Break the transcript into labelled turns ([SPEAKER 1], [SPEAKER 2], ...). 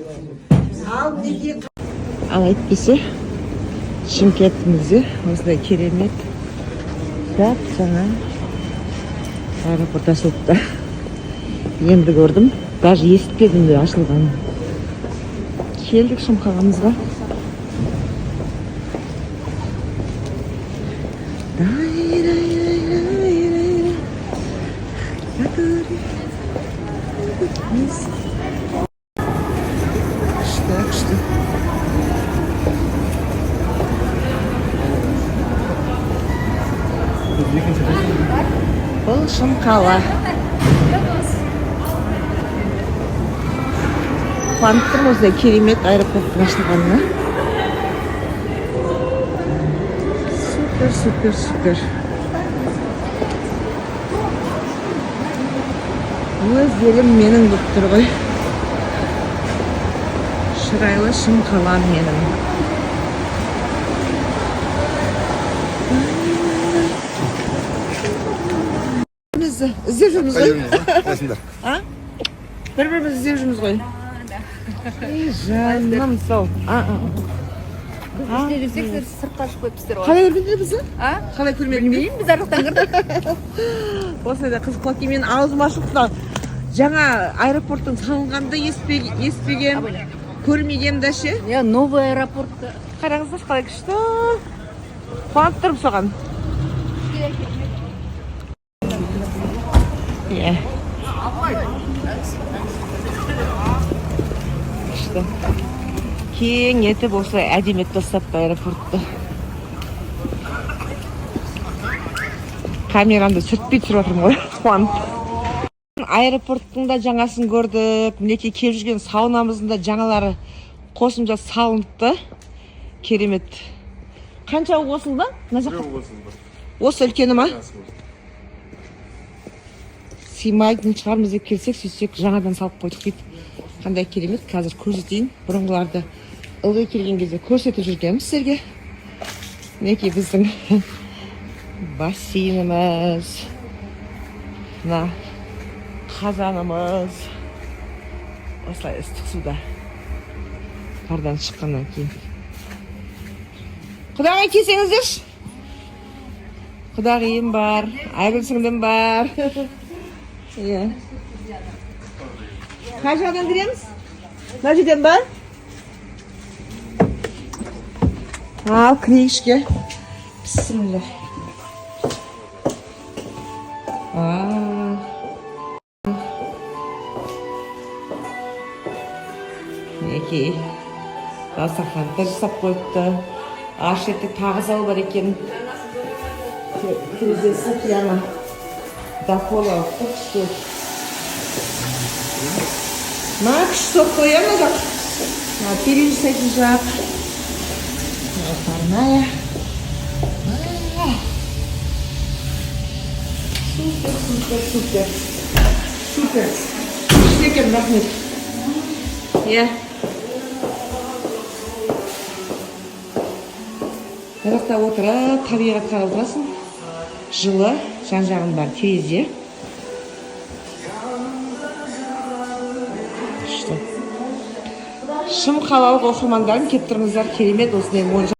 [SPEAKER 1] Ал мінекей, ал әйтпесе Шымкентімізде осындай керемет жап жаңа аэропорт ашылыпты. Енді көрдім, даже естіпедім де ашылғанын. Келдік Шымқаламызға. Дай-дай-дай-дай-дай-дай. Который вниз. Күшті, күшті. Бұл Шымқала. Қуанып тұрмын осындай керемет аэропорттың ашылғанына. Супер, супер, супер. Өз елім менің болып тұр ғой. Шырайлы Шымқалам менің. Бізді іздеп жүрміз ғой.
[SPEAKER 2] Қалайсыңдар?
[SPEAKER 1] А? Бір бірімізді іздеп жүрміз ғой. Ей, жаным сол. А, а.
[SPEAKER 3] Іздеп жүрсек, сіздер сыртқа шығып қойыпсыздар ғой.
[SPEAKER 1] Қалай көрмедіңдер бізді?
[SPEAKER 3] А?
[SPEAKER 1] Қалай көрмедіңдер?
[SPEAKER 3] Білмеймін, біз ар жақтан кірдік.
[SPEAKER 1] Осылай да қызық болады. Мен аузым ашық мынау жаңа аэропорттың салынғанын да естімеген, көрмеген да ше.
[SPEAKER 3] Иә, новый аэропорт.
[SPEAKER 1] Қараңыздаршы, қалай күшті. Қуанып тұрмын соған. Иә. Күшті. Кең етіп осылай әдемі етіп тастапты аэропортты. Камерамды сүртпей түсіріп жатырмын ғой, қуанып. Аэропорттың да жаңасын көрдік. Мінекей, келіп жүрген саунамыздың да жаңалары қосымша салыныпты. Керемет. Қанша қосылды? Мына жаққа. Осы үлкені ма? Сыймайтын шығармыз деп келсек, сөйтсек, жаңадан салып қойдық дейді. Қандай керемет, қазір көрсетейін. Бұрынғыларды ылғи келген кезде көрсетіп жүргенбіз сіздерге. Мінекей, біздің бассейніміз, мына қазанымыз, осылай ыстық суда пардан шыққаннан кейін. Құдағи, келсеңіздерші. Құдағиым бар, Айгүл сіңлім бар. Иә, қай жағынан кіреміз? Мына жерден ба? Ал кірейік ішке. Бісміллә. А. Мінекей, дастархан да жасап қойыпты. Ар шетте тағы зал бар екен. Терезесі прямо до пола күшті. Мына күшті соқ қой, иә, мына жақ. Мына терезе жасайтын жақ. Мына парная. А. Супер, супер, супер. Супер. Күшті екен, рахмет. Иә. Мына жақта отырып, табиғат қарап отырасың. Жылы, жан жағың бар терезе. Күшті. Шым қалалық оқырмандарым, келіп тұрыңыздар, керемет осындай монша.